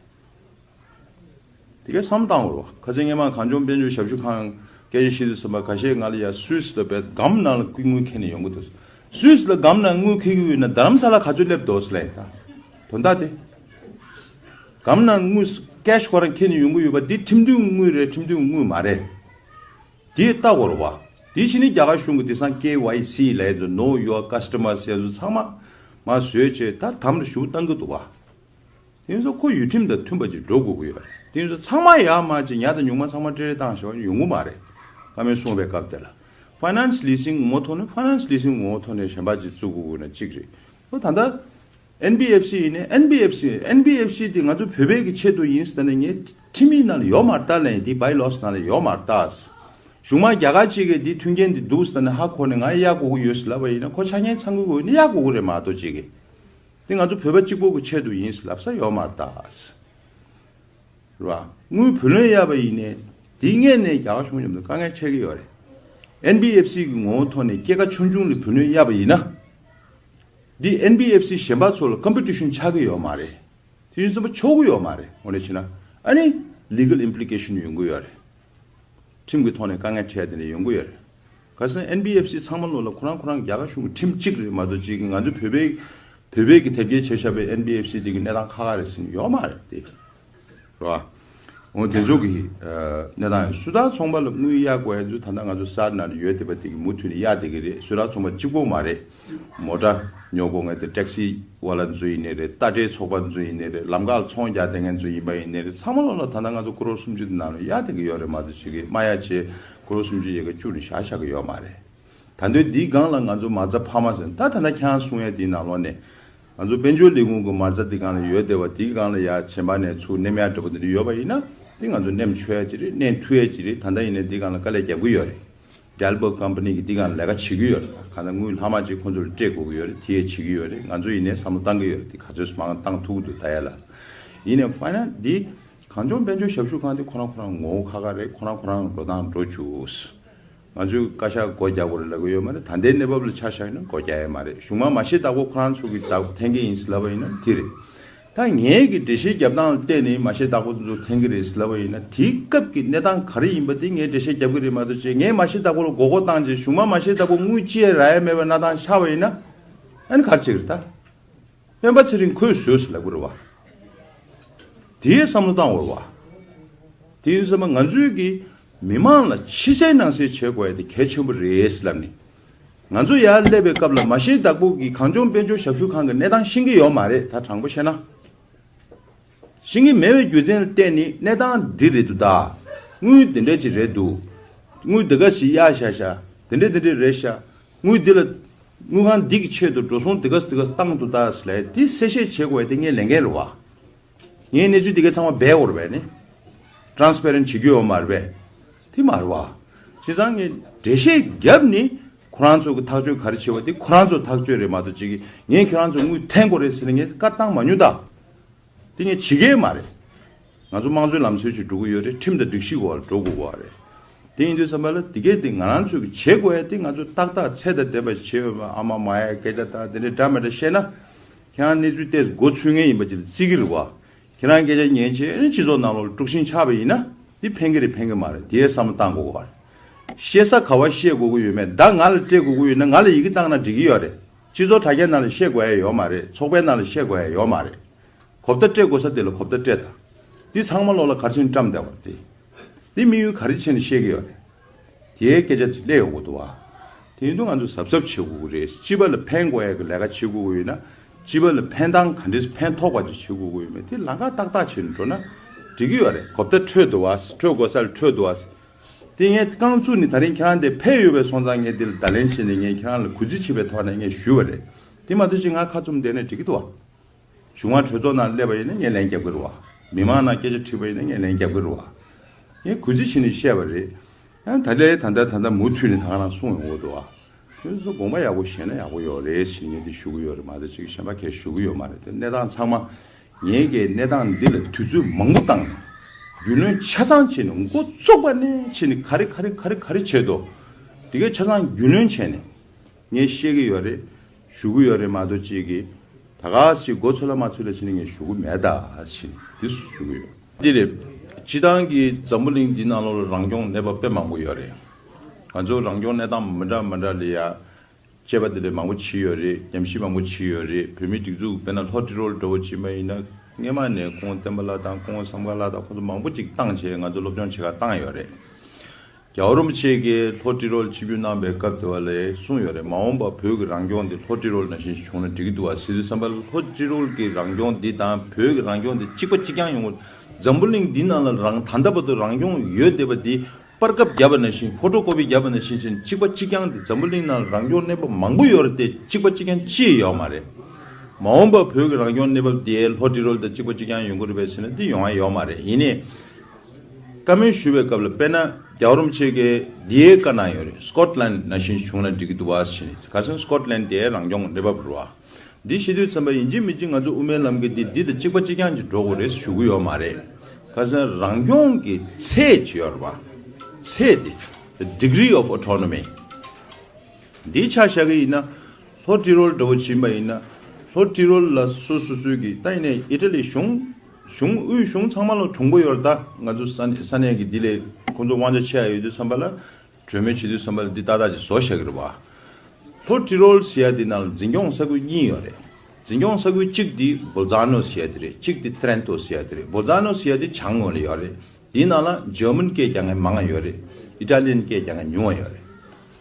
དེ་གའི་བསམ་བཏང་དགོས་རེད་བ། ཁ་སང་སྔོན་མ་གངས་ལྗོངས་དཔལ་འབྱོར་ཞབས་ཞུ་ཁང་སྐད་ཆ་བཤད་དུས་ཙམ་པ་ཁ་ཤས་ང་ལ་ཡ་སུད་སི་ལ་བས་སྒམ་ནང་ལ་དངུལ་འཁྱེར་ནས་ཡོང་གི་འདུག་སུད་སི་ལ་སྒམ་ནང་དངུལ་འཁྱེར་གྱི་ཡོད་ན་རྡ་རམ་ས་ལ་ག་ཚོད་སླེབས་འདུག་ཟེར་ལབ་ཡིན་ད། དོན་དག་དེ། སྒམ་ནང་དངུལ་ཀེ་ཤི་ཁོ་རང་འཁྱེར་ནས་ཡོང་གི་ཡོད་པ་འདི་ཁྲིམས་མཐུན་དངུལ་རེད། ཁྲིམས་མཐུན་དངུལ་མ་རེད། དེ་ལྟ་དགོས་རེད་བ། དེ་བཞིན་ནི་རྒྱ་གར་གཞུང་གི་དེང་སང་ཀེ་ཝའི་སི་ལབ་ཡ་དེ་ཚོ། Know Your Customer ཟེར་ཡ་དེ་ཚོ་ཚང་མ་མར་བཟོས་བྱས་ད་དམ་ལ་ཞུགས་བཏང་གི་འདུག་བ། དེ་ཚོ་ཁོ་ཡུལ་ཁྲིམས་དང་མཐུན་པ་ཅིག་འགྲོ་དགོས་ཀྱི་ཡོད་རེད། དེ་ཚོ་ཚང་མ་ཡར་མར་ཅིག་ཉར་དང་ཉུང་མ་ཚང་མ་སྤྲེལ་རེ་བཏང་བཞག་པ་ཡོང་གི་མ་རེད། བཀའ་མོལ་གསུངས་པའི་སྐབས་དེ་ལ། Finance Leasing ངོ་བོ་ཐོག་ནས། Finance Leasing ངོ་བོ་ཐོག་ནས་གཞན་པ་ཅིག་བཙུགས་དགོས་ཀྱི་ན་གཅིག་རེད། ཨོ་ད་ལྟ་ཨེན་བི་ཨེཕ་སི་ཡིན་ནའི། ཨེན་བི་ཨེཕ་སི། ཨེན་བི་ཨེཕ་སི་དེ་ང་ཚོ་བོད་པའི་གི་ཆེད་དུ་ཡིན་ཟེར་ནས་ངའི་ཁྲིམས་ཡིག་ནང་ལ་ཡོད་མ་རེད་ད་ལབ་ཡིན། དེ་བྷའི་ལོ་སི་ནང་ལ་ཡོད་མ་རེད་ད། གཞུང་མང་རྒྱ་གར་གཅིག་གིས་འདི་མཐུན་རྐྱེན་འདི་འདུག་ཟེར་ནས་ཧ་གོ་ནས་ང་གཡར་དགོས་ཀྱི་ཡོད་ཟེར་ལབ་པ་ཡིན་ན། ཁོ་ཆ་རྐྱེན་ཚང་དགོས་ཀྱི་ཡོད་ན་གཡར་དགོས་ཀྱི་རེད་མ་གཏོགས་གཅིག་གིས། འདི་ང་ཚོ་བོད་པ་གཅིག་པོ་གི་ཆེད་དུ་ཡིན་ཟེར་ལབ་ས་ཡོད་མ་རེད་ད། རེད་བ། དངུལ་བུ་ལོན་གཡར་བ་ཡིན་ནའི་དེའི་སྔོན་ནས་རྒྱ་གར་གཞུང་མཉམ་དུ་དཀའ་ངལ་འཕྲད་ཀྱི་ཡོད་རེད། ཨེན་བི་ཨེཕ་སི་གི་ངོ་བོ་ཐོག་ནས་སྐྱེད་ཀ་ཆུང་ཆུང་ལ་བུ་ལོན་གཡར་བ་ཡིན་ན། འདི་ཨེན་བི་ཨེཕ་སི་གཞན་པ་ཚོ་ལ་ཀམ་པི་ཊི་ཤན་ཆགས་ཀྱི་ཡོད་མ་རེད། དེ་བཞིན་བསམ་པ་ཆོག་གི་ཡོད་མ་རེད། འོ་ན་བྱས་ན་ཨ་ནི་ལི་གལ་ཨིམ་པི་ལི་ཀེ་ཤན་ཡོང་གི་ཡོད་རེད། ཁྲིམས་ཀྱི་ཐོག་ནས་དཀའ་ངལ་འཕྲད་དེ་འདྲ་ཡོང་གི་ཡོད་རེད། ག་ཟེར་ན་ཨེན་བི་ཨེཕ་སི་ཚང་མ་ལོ་ལ་ཁོ་རང་ཁོ་རང་རྒྱ་གར་གཞུང་གི་ཁྲིམས་གཅིག་རེད་མ་གཏོགས་གཅིག་གི་ང་ཚོ་བོད་པའི་བོད་པའི་གི་དེབ་སྐྱེལ་བྱས་བཞག་པའི་ཨེན་བི་ཨེཕ་སི་དེ་གི་གནས་སྟངས་ཁག་ཁག་རེད་ཟེར་ནས་ཡོད་མ་རེད་དེ། རེད་བ། འོ་དེ་ཚོ་གི་ཨ་གནས་སྟངས་ཡིན། སུ་ཐག་ཚོང་པ་ལ་དངུལ་གཡར་དགོས་ཡ་ཚོ་ད་ལྟ་ང་ཚོ་སར་ནང་ལ་ཡོད་བསྡད་པ་དེ་གི་མུ་མཐུད་ནས་གཡར་བསྡད་ཀྱི་རེད། སུ་ཐག་ཚོང་པ་གཅིག་པོ་མ་རེད། མོ་ཊ་ཉོ་དགོས་མཁན་དེ་ཊེག་སི་ཝ་ལ་ཚོ་ཡིན་ནའི་རེད། རྟ་དྲེལ་ཚོགས་པ་ཚོ་ཡིན་ནའི་རེད། ལམ་ཁ་ལ་ཚོང་རྒྱག་བསྡད་མཁན་ཚོ་ཡིན་པ་ཡིན་ནའི་རེད། ཚང་མ་ལོ་ལ་ད་ལྟ་ང་ཚོ་ཀོ་རོར་སུམ་ཅུ་དེ་ནང་ལ་གཡར་བསྡད་ཀྱི་ཡོད་རེད་མ་གཏོགས་གཅིག་གི་མ་གཡར་བྱས་ཀོ་རོར་སུམ་ཅུ་ཡ་གི་བཅུག་ནས་བཞག་བཞག་གི་ཡོད་མ་རེད། ད་དུང་འདིའི་སྒང་ལ་ང་ཚོ་མ་རྩ་འཕར་མ་ཟེར། ད་ད་ལྟ་ཁྱེད་རང་གསུང་ཡ་དེའི་ནང་ལོགས་ནས་ང་ཚོ་དཔལ་འབྱོར་ལས་ཁུངས་ཀྱི་མ་རྩ་འདི་སྒང་ལ་ཡོད་བསྡད་པ་དེའི་སྒང་ལ་ཡ་གཞན་པ་ནས་ཚུར་མནན་ཡ་འདྲ་པོ་འདི་འདྲ་ཡོད་པ་ཡིན་ན་འདི་ང་ཚོ་མནན་ཆོག་ཡ་ཅིག་རེད། མནན་ཐུབ་ཡ་ཅིག་རེད། ད་ལྟ་ཡིན་ནའི་འདི་སྒང་ལ་དཀའ་ལས་རྒྱབ་ཀྱི་ཡོད་རེད། ཌེལ་བོར་ཀམ་པ་ནི་གིས་འདི་སྒང་ལ་ལས་ཀ་བྱེད་ཀྱི་ཡོད་རེད། གང་ལྟར་དངུལ་ལྷག་མ་ཅིག་ཁོང་ཚོ་ལ་སྤྲད་དགོས་ཀྱི་ཡོད་རེད། དེ་ཡ་བྱེད་ཀྱི་ཡོད་རེད། ང་ཚོ་ཡིན་ནའི་བསམ་བློ་བཏང་གི་ཡོད་རེད། དེ་ག་ཚོད་མང་བཏང་ཐུབ་ཀྱི་འདུག་ལྟ་ཡ་ལ། ཡིན་ནའི་ཕའི་ནན་སི་འདི་གངས་ལྗོངས་དཔལ་འབྱོར་ཞབས་ཞུ་ཁང་འདི་ཁོ་རང་ཁོ་རང་ངོ་བོ་ཁག་ཁག་རེད། ཁོ་རང་ཁོ་རང་འགྲོ་སྟངས་འགྲོ་བཅུག་ང་ཚོས་བཀའ་ཤག་སྒོ་རྒྱག་དགོས་རེད་ལབ་ཀྱི་ཡོད་མ་རེད། ད་ལྟའི་གནས་བབ་ལ་ཆ་བཞག་ན་སྒོ་རྒྱག་ཡ་མ་རེད། གཞུང་མང་མ་ཤེས་བདག་པོ་ཁོ་རང་ཚོ་གི་བདག་པོ་འཐེན་གྱི་ཡིན་ཟེར་ལབ་པ་ཡིན་ན་དེ་རེད། ད་ངའི་གི་འགྲེལ་བཤད་རྒྱབ་སྟངས་ལ་བལྟས་ནས་མ་ཤེས་བདག་པོ་ཚོ་འཐེན་གྱི་རེད་ཟེར་ལབ་པ་ཡིན་ན། དེའི་སྐབས་ཀྱི་གནས་སྟངས་ག་རེ་ཡིན་པ་དེ་ངས་འགྲེལ་བཤད་རྒྱབ་ཀྱི་རེད་མ་གཏོགས་བྱས་ངས་མ་ཤེས་བདག་པོ་ལ་མགོ་སྐོར་བཏང་རྗེས་གཞུང་མང་མ་ཤེས་བདག་པོ་དངུལ་ཅི་ཡང་རག་ཡ་མེད་པའི་གནས་སྟངས་ཆགས་པ་ཡིན་ན་ཨ་ནི་ག་རེ་བྱེད་ཀྱི་རེད། ད་སྤེན་པ་ཚེ་རིང་ཁོས་བཟོས་ཟེར་ལབ་ཀྱི་རེད་བ། དེའི་བསམ་བློ་བཏང་དགོས་རེད་བ། དེ་ཡིན་ཙང་ང་ཚོའི་གི་མི་མང་ལ་ཕྱི་གསལ་ནང་གསལ་བྱེད་དགོས་ཡ་དེ་གལ་ཆེན་པོ་རེད་ལབ་ནས། ང་ཚོ་ཡར་སླེབས་པའི་སྐབས་ལ་མ་ཤེས་བདག་པོ་གིས་གངས་ལྗོངས་དཔལ་འབྱོར་ཞབས་ཞུ་ཁང་གི་གནས་སྟངས་ཤེས་ཀྱི་ཡོད་མ་རེད། ད་དྲང་པོ་བཤད་ན། ཤེས་ཀྱི་མེད་པའི་རྒྱུ་མཚན་ལ་བརྟེན་ནས་གནས་སྟངས་འདི་རེད་འདུག་ད། དངུལ་འདི་འདྲ་ཅིག་རེད་འདུག་དངུལ་འདི་ག་ཞིག་གཡར་བཞག་ཤག་དེ་འདྲ་དེ་འདྲ་རེད་ཤག་དངུལ་འདི་ལ། དངུལ་ཁང་འདི་གི་ཆེད་དུ་འགྲོ་སོང་འདི་ག་འདི་ག་བཏང་འདུག་ད་ཟེར་ལབ་ཡ་དེ་གསལ་བཤད་བྱེད་དགོས་ཡ་དེ་ངའི་ལས་འགན་རེད་བ། ངས་གནས་ཚུལ་འདི་ག་ཚང་མ་སྦས་དགོས་རེད་པས་ནི། ཊ་རན་སི་པེ་རེན་ཊི་བྱེད་རྒྱུ་ཡོད་མ་རེད་པས། དེ་མ་རེད་བ། བྱས་ཙང་ངས་འགྲེལ་བཤད་བརྒྱབ་ནི། ཁོ་རང་ཚོ་གི་ཐག་གཅོད་ག་རེ་བྱེད་པ་དེ་ཁོ་རང་ཚོ་ཐག་གཅོད་རེད་མ་གཏོགས་ཅིག་གིས་ངས་ཁྱེད་རང་ཚོ་དངུལ་འཐེན་དགོས་རེད་ཟེར་ནས་ངས་བཀའ་བཏང་མ་མྱོང་ད། དེ་ངས་བྱེད་ཀྱི་མ་རེད། ང་ཚོ་དམངས་གཙོའི་ལམ་སྲོལ་ཅིག་འགྲོ་གི་ཡོད་རེད། ཁྲིམས་དང་སྒྲིག་གཞི་འོག་ལ་འགྲོ་དགོས་པ་རེད། དེ་ཡིན་དུས་ཙམ་པ་ལ་དེ་གས་དེ་ང་རང་ཚོས་ཀྱི་བྱེད་དགོས་ཡ་དེ་ང་ཚོ་ཏག་ཏག་ཚད་དང་ལྡན་པ་བྱེད་འོས་མ། ཨ་མ་མ་ཡ་སྐད་ཆ་དང་དེ་འདྲའི་འདྲ་མི་འདྲ་བཤད་ན། ཁྱེད་རང་གནས་ཚུལ་ཏོག་ཙམ་མགོ་ཚོས་མཁན་ཡིན་པ་ཅིག་ལ་བརྩི་གི་རེད་བ། ཁྱེད་རང་སྐད་ཆ་ཉན་བྱས་ཨ་ནི་སྤྱི་ཚོགས་ནང་ལོགས་ལ་དཀྲུག་ཤིང་ཆགས་པ་ཡིན་ན་དེ་ཕན་གི་རེད་ཕན་གི་མ་རེད། དེའི་བསམ་བློ་བཏང་དགོས་པ་རེད། བཤད་ས་ག་བ་བཤད་དགོས་ཀྱི་ཡོད་མེད་ད་ང་ལ་སྤྲད་དགོས་ཀྱི་ཡོད་ན་ང་ལ་ཡི་གེ་བཏང་ན་འགྲིག་གི་ཡོད་རེད། སྤྱི་ཚོགས་དྲ་རྒྱ་ནང་ལ་བཤད་དགོས་ཡ་ཡོད་མ་རེད། ཚོགས་པའི་ནང་ལ་བཤད་དགོས་ཡ་ཡོད་མ་རེད། གོ་བརྡ་སྤྲད་དགོས་ས་དེ་ལ་གོ་བརྡ་སྤྲད་དང་། འདི་ཚང་མ་ལོག་ལ་ག་རེ་བྱས་ནས་བཀྲམ་བསྡད་པ་རེད། འདི་དམིགས་ཡུལ་ག་རེ་བྱས་ནས་བཤད་ཀྱི་ཡོད་རེད། དེའི་སྐད་ཆ་དེ་སླེབས་ཡོང་གི་འདུག་བ། དེ་ཡིན་དུས་ང་ཚོ་གཟབ་གཟབ་བྱེད་དགོས་ཀྱི་རེད། སྤྱི་པ་ལ་ཕན་དགོས་ཡ་གི་ལས་ཀ་བྱེད་དགོས་ཀྱི་ཡོད་ན། སྤྱི་པ་ལ་ཕན་སྟངས་ག་འདྲས་ཕན་ཐོགས་པ་ཅིག་བྱེད་དགོས་ཀྱི་ཡོད་མེད་དེ་ལམ་ཁ་ཏག་ཏག་བྱས་ནས་འགྲོ་ན་འགྲིག་གི་ཡོད་རེད། གོ་བརྡ་འཕྲོད་འདུག་བ། འཕྲོད་དགོས་ས་ལ་འཕྲོད་འདུག་བ། དེ་ངས་རྐང་བཙུགས་ནས་ད་རིང་ཁྱེད་རང་དེ་ཕེབས་ཡོད་པའི་སོང་ཙང་ངས་འདི་ལ་བརྡ་ལན་བྱས་ནས་ངས་ཁྱེད་རང་ལ་གུས་བརྩི་བྱེད་པའི་ཐོག་ནས་ངས་ཞུས་པ་རེད། དེ་མ་གཏོགས་ཅིག་ང་ཁ་བཙུམ་བསྡད་ན་འགྲིག་གི་འདུག་བ། གཞུང་མང་གྲོས་ཚོགས་ནང་སླེབས་པ་ཡིན་ན་ངས་ལན་རྒྱབ་ཀྱི་རེད་བ། མི་མང་ནང་སྐད་ཆ་དྲིས་པ་ཡིན་ན་ངས་ལན་རྒྱབ་ཀྱི་རེད་བ། ངས་གུས་བརྩི་བྱས་ནས་བཤད་པ་རེད། ཡང་ད་ལྟའི་ད་ལྟ་ད་ལྟ་མུ་མཐུད་ནས་ད་ག་རང་གསུང་ཡོང་གི་འདུག་བ། དེ་ཚོ་དགོངས་པ་ཡག་པོ་བཞེས་ན་ཡག་པོ་ཡོད་རེད་ཞེས་ངས་འདི་ཞུ་གི་ཡོད་རེད་མ་གཏོགས་ཅིག་གཞན་པ་གས་ཞུ་གི་ཡོད་མ་རེད། དེ་གནས་སྟངས་ཚང་མ་ངས་ཀྱི་གནས་སྟངས་འདི་ལ་དུས་ཚོད་མང་པོ་བཏང་ནས་རྒྱུས་ལོན་ཆ་ཚང་བྱས་ནས་འགོ་བཙུགས་པ་ནས་བྱས་ནས་ག་རེ་ག་རེ་ག་རེ་ག་རེ་བྱས་འདུག་དེ་གས་ཆ་ཚང་རྒྱུས་ལོན་བྱས་ནས། ངས་བཤད་ཀྱི་ཡོད་རེད། ཞུ་གི་ཡོད་རེད་མ་གཏོགས་ཅིག་གིས་ད་ག་ཞིག་མགོ་ཚོད་ལ་མ་ཚོད་ལ་བྱས་ནས་ངས་ཞུ་གི་མེད་ད་ཞེས་འདི་ཞུ་གི་ཡོད། འདི་རེད། སྤྱི་བཏང་གི་འཛམ་བུ་གླིང་འདི་ནང་ལོགས་ལ་རང་སྐྱོང་གནས་བབ་དཔེ་མང་པོ་ཡོད་རེད། ང་ཚོ་རང་སྐྱོང་གནས་སྟངས་མི་འདྲ་མི་འདྲ་ལ་ཡ་དཔྱད་པ་འདི་འདྲ་མང་པོ་བྱས་ཡོད་རེད། ཉམས་ཞིབ་མང་པོ་བྱས་ཡོད་རེད། བོད་མིའི་སྒྲིག་འཛུགས་དཔེར་ན་ལྷོ་ཏི་རོལ་འདྲ་བོ་བྱིན་པ་ཡིན་ན་སྔས་མ་ནས་ཁོང་བསྟན་པ་ལགས་དང་ཁོང་བསམ་དཀར་ལགས་དང་ཁོང་ཚོ་མང་པོ་ཅིག་བཏང་བྱས་ང་ཚོ་སློབ་སྦྱོང་བྱེད་གར་བཏང་ཡོད་རེད། རྒྱལ་བ་རིན་པོ་ཆེ་གིས་ལྷོ་ཏི་རོལ་ཆིབས་བསྒྱུར་གནང་པའི་སྐབས་དེ་བ་ལས་གསུངས་ཡོད་རེད། མ་འོངས་པ་བོད་ཀྱི་རང་སྐྱོང་འདི་ལྷོ་ཏི་རོལ་ནང་བཞིན་བྱུང་ན་འགྲིག་གི་འདུག་བ་ཟེར་དུས་ཙམ་པ་ལ། ལྷོ་ཏི་རོལ་གྱི་རང་སྐྱོང་འདི་དང་བོད་ཀྱི་རང་སྐྱོང་འདི་གཅིག་པ་གཅིག་རྐྱང་ཡོང་གི། འཛམ་བུ་གླིང་འདི་ནང་ལ་རང་ད་ལྟ་བར་དུ་རང་སྐྱོང་ཡོད་བསྡད་པ་འདི་པར་ཁབ་བརྒྱབ་པ་ནང་བཞིན། ཕོ་ཊོ་ཀོ་པི་བརྒྱབ་པ་ནང་བཞིན་བྱས་ནས་གཅིག་པ་གཅིག་རྐྱང་འདི། འཛམ་བུ་གླིང་ནང་ལ་རང་སྐྱོང་གནས་བབ་མང་པོ་ཡོད་རེད་དེ། གཅིག་པ་གཅིག་རྐྱང་ཅི་ཡང་ཡོད་མ་རེད། མ་འོངས་པ་བོད་ཀྱི་རང་སྐྱོང་གནས་བབ་དེ་ལྷོ་ཏི་རོལ་དང་གཅིག་པ་གཅིག་རྐྱང་ཡོང་གི་རེད་པས་ཟེར་ན་འདི་ཡོང་ཡ་ཡོད་མ་རེད། ཡིན་ནའི། བཀའ་མོལ་ཞུ་བའི་སྐབས་ལ། དཔེར་ན་རྒྱལ་བ་རིན་པོ་ཆེ་གིས་འདི་ཡའི་བཀའ་གནང་ཡོད་རེད། སི་ཀོཊ་ལན་ནང་བཞིན་བྱུང་ན་འགྲིག་གི་འདུག་བ་ཟེར་ནས། ཁ་སང་སི་ཀོཊ་ལན་དེ་རང་སྐྱོང་གི་གནས་བབ་རེད་བ། འདི་བཤད་དུས་ཙམ་པ་ཡིན་གཅིག་མིན་གཅིག་ང་ཚོ་དབུ་མའི་ལམ་གྱི་འདི་འདི་དང་གཅིག་པ་གཅིག་རྐྱང་གཅིག་འགྲོ་དགོས་རེད་ཞུ་གི་ཡོད་མ་རེད། ཁ་སང་རང་སྐྱོང་གི་ཚད་ཅིག་ཡོད་རེད་བ། ཚད་དེ། The degree of autonomy། འདི་ཆ་བཞག་གི་ཡིན་ན། ལྷོ་ཏི་རོལ་འདྲ་བོ་ཕྱིན་པ་ཡིན་ན། ལྷོ་ཏི་རོལ་ལ་སོ་སོ་སོའི་གི། ད་ཡིན་ནའི་ཨི་ཊ་ལི་གཞུང་། གཞུང་དབུས་གཞུང་ཚང་མ་ལ་གྲུང་པོ་ཡོད་རེད། ད་ང་ཚོ་ས་ས་གནས་ཀྱི་འདི་ལས་ཁོང་ཚོ་དབང་ཆ་ཆེ་ཡ་ཡོད་དུས་ཙམ་པ་ལ། གྲོས་མོལ་བྱེད་དུས་ཙམ་པ་ལ་འདི་ཏག་ཏག་ཅིག་བཟོ་བཞག་གི་རེད་བ། ལྷོ་ཏི་རོལ་ཟེར་ཡ་འདི་ནང་ལ་འཛིན་སྐྱོང་ས་ཁུལ་གཉིས་ཡོད་རེད། འཛིན་སྐྱོང་ས་ཁུལ་གཅིག་འདི་བོལ་ཛ་ནོ་ཟེར་ཡ་འདི་རེད། གཅིག་འདི་ཏྲེན་ཏོ་ཟེར་ཡ་འདི་རེད། བོལ་ཛ་ནོ་ཟེར་ཡ་འདི་བྱང་ངོས་ལ་ཡོད་རེད། དེའི་ནང་ལ་འཇར་མན་སྐད་རྒྱག་མཁན་མང་ང་ཡོད་རེད། ཨི་ཊ་ལི་ཡན་སྐད་རྒྱག་མཁན་ཉུང་ང་ཡོད་རེད།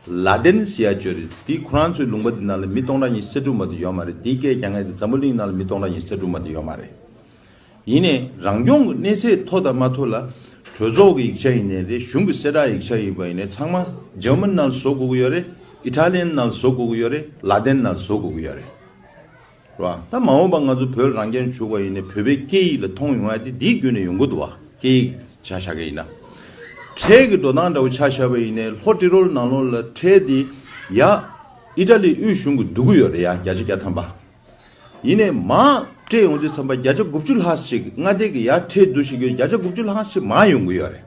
ལ་ཏིན་ཟེར་ཡ་ཅིག་ཡོད་རེད། དེ་ཁོ་རང་ཚོའི་ལུང་པ་འདི་ནང་ལ་མི་སྟོང་ཕྲག་ཉི་ཤུ་རྩ་དྲུག་མ་གཏོགས་ཡོད་མ་རེད། དེའི་སྐད་རྒྱག་མཁན་དེ་འཛམ་བུ་གླིང་ནང་ལ་མི་སྟོང་ཕྲག་ཉི་ཤུ་རྩ་དྲུག་མ་གཏོགས་ཡོད་མ་རེད། ཡིན་ནའི་རང་སྐྱོང་གི་གནས་ཚད་མཐོ་དང་མ་མཐོ་ལ། གྲོས་ཚོགས་ཀྱི་ཡིག་ཆ་ཡིན་ནའི་རེད། གཞུང་གི་གསལ་བསྒྲགས་ཡིག་ཆ་ཡིན་པ་ཡིན་ནའི་ཚང་མ་འཇར་མན་ནང་ལ་བཟོ་དགོས་ཀྱི་ཡོད་རེད། ཨི་ཊ་ལི་ཡན་ནང་ལ་བཟོ་དགོས་ཀྱི་ཡོད་རེད། ལ་ཏིན་ནང་ལ་བཟོ་དགོས་ཀྱི་ཡོད་རེད། རེད་བ། ད་མ་འོངས་པ་ང་ཚོ་བོད་རང་སྐྱོང་བྱུང་བ་ཡིན་ནའི་བོད་པའི་སྐད་ཡིག་ལ་མཐོང་ཡོང་ཡ་དེ་འདིའི་བརྒྱུད་ནས་ཡོང་གི་འདུག་བ། སྐད་ཡིག་ཆ་བཞག་གི་ཡིན་ན། ཁྲལ་གྱི་འགྲོ་སྟངས་འདྲ་བོ་ཆ་བཞག་པ་ཡིན་ནའི་ལྷོ་ཏི་རོལ་ནང་ལོགས་ལ་ཁྲལ་དེ་ཡ་ཨི་ཊ་ལི་དབུས་གཞུང་གིས་བསྡུ་གི་ཡོད་རེད་ཡ། བརྒྱ་ཆ་བརྒྱ་ཐམ་པ། ཡིན་ནའི་མར་སྤྲད་ཡོང་དུས་ཙམ་པ་བརྒྱ་ཆ་དགུ་བཅུ་ལྷག་ཅིག་མངའ་སྡེ་གི་ཡར་ཁྲལ་བསྡུ་བཞིན་ཡོད། བརྒྱ་ཆ་དགུ་བཅུ་ལྷག་ཅིག་མར་ཡོང་གི་ཡོད་རེད།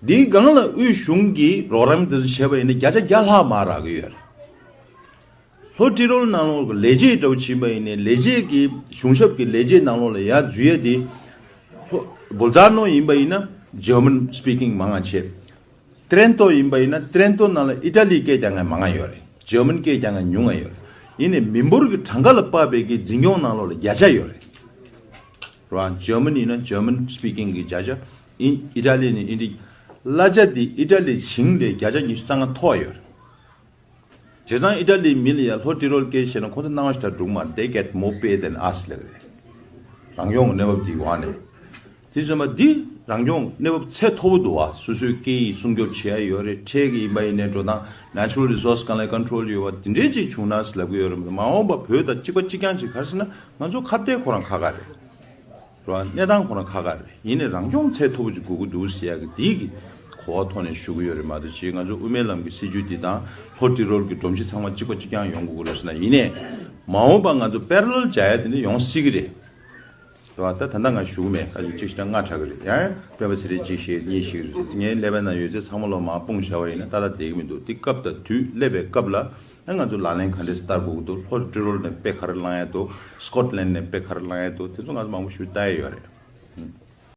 འདིའི་སྒང་ལ་དབུས་གཞུང་གིས་རོགས་རམ་དེ་ཚོ་བྱས་པ་ཡིན་ན་བརྒྱ་ཆ་བརྒྱ་ལྷག་མར་རག་གི་ཡོད་རེད། ལྷོ་ཏི་རོལ་ནང་ལོགས་ཀྱི་ལས་བྱེད་འདྲ་བོ་ཕྱིན་པ་ཡིན་ནའི་ལས་བྱེད་ཀྱི་གཞུང་ཞབས་ཀྱི་ལས་བྱེད་ནང་ལོགས་ལ་ཡར་འཛུལ་ཡས་དེ། ལྷོ་བོལ་ཛ་ནོ་ཡིན་པ་ཡིན་ན་German speaking མང་ང་བྱས། ཏྲེན་ཏོ་ཡིན་པ་ཡིན་ན་ཏྲེན་ཏོ་ནང་ལ་ཨི་ཊ་ལི་སྐད་རྒྱག་མཁན་མང་ང་ཡོད་རེད། འཇར་མན་སྐད་རྒྱག་མཁན་ཉུང་ང་ཡོད་རེད། ཡིན་ནའི་མི་འབོར་གྱི་གྲངས་ཀ་ལ་དཔག་པའི་གི་འཛིན་སྐྱོང་ནང་ལོགས་ལ་བརྒྱ་ཆ་ཡོད་རེད། རེད་བ། འཇར་མན་ཡིན་ན་German speaking གི་བརྒྱ་ཆ། ཨིན་ཨི་ཊ་ལི་ནི་ཨིན་ཊི། གླ་ཆ་འདི་ཨི་ཊ་ལི་བྱིངས་ལས་བརྒྱ་ཆ་ཉི་ཤུ་རྩ་ལྔ་མཐོ་བ་ཡོད་རེད། བྱས་ཙང་ཨི་ཊ་ལིའི་མི་ལ་ཡ་ལྷོ་ཏི་རོལ་སྐད་བཤད་ན་ཁོང་ཚོ་སྣང་བ་ཞེ་དྲག་འགྲིག་མ་རེད། They get more pay than us ལབ་རེད། རང་སྐྱོང་གི་གནས་བབ་འདིའི་འོག་ནས། དེ་བྱས་ཙང་འདི་རང་སྐྱོང་གནས་བབ་ཚད་མཐོ་པོ་འདུག་བ། སོ་སོའི་སྐད་ཡིག་སྲུང་སྐྱོབ་བྱེད་ཡ་ཡོད་རེད། ཁྲལ་གྱི་ཡིན་པ་ཡིན་ནའི་འགྲོ་སྟངས། Natural resource སྒང་ལ་ཀོན་ཊོལ་ཡོད་བ། དེ་འདྲའི་ཅིག་བྱུང་ན་ལབ་གི་ཡོད་རེད། མ་འོངས་པ་བོད་དང་གཅིག་པ་གཅིག་རྐྱང་ཅིག་ག་རེ་ཟེར་ན་ང་ཚོ་ཁ་གཏད་ཁོ་རང་ཁག་ཁག་རེད། རེད་བ། གནས་སྟངས་ཁོ་རང་ཁག་ཁག་རེད། ཡིན་ནའི་རང་སྐྱོང་ཚད་མཐོ་པོ་ཅིག་དགོས་ཀྱི་འདུག་ཟེར་ཡ་གི་འདི་གི་གོ་བ་ཐོག་ནས་ཞུ་གི་ཡོད་རེད་མ་གཏོགས། ཅིག་ང་ཚོ་དབུ་མའི་ལམ་གྱི་སྲིད་བྱུས་འདི་དང་ལྷོ་ཏི་རོལ་གྱི་སྒྲོམ་གཞི་ཚང་མ་གཅིག་པ་གཅིག་རྐྱང་ཡོང་དགོས་ཀྱི་རེད་ཟེར་ན། ཡིན་ནའི་མ་འོངས་པ་ང་ཚོ་པེ་ར་ལལ་སྦྱར་ཡ་དེ་འདྲ་ཡོང་སྲིད་ཀྱི་རེད། རེད་བ། ད་ད་ལྟ་ང་ཞུ་གི་མེད། ཁ་ཅིག་གཅིག་ཤེས་ན་ལྔ་དྲག་གི་རེད། ཡང་སྤེན་པ་ཚེ་རིང་གཅིག་བཤད་གཉིས་བཤད་ཀྱི་རེད། ངའི་ཀླད་པའི་ནང་ཡོད་ཚད་ཚང་མ་ལོ་མར་སྤུངས་བཞག་པ་ཡིན་ན་ཏག་ཏག་བསྡད་ཀྱི་མི་འདུག་དེ་སྐབས་དང་དུས་སླེབས་པའི་སྐབས་ལ། ད་ང་ཚོ་ལག་ལེན་ག་འདྲས་སེ་བསྟར་དགོས་ཀྱི་འདུག་ལྷོ་ཏི་རོལ་ནས་དཔེ་ག་རེ་བླང་ཡ་འདུག་སི་ཀོཊ་ལན་ནས་དཔེ་ག་རེ་བླང་ཡ་འདུག་དེ་ཚོ་ང་ཚོ་མང་པོ་ཞིག་ལྟ་ཡ་ཡོད་རེད། ཧུམ།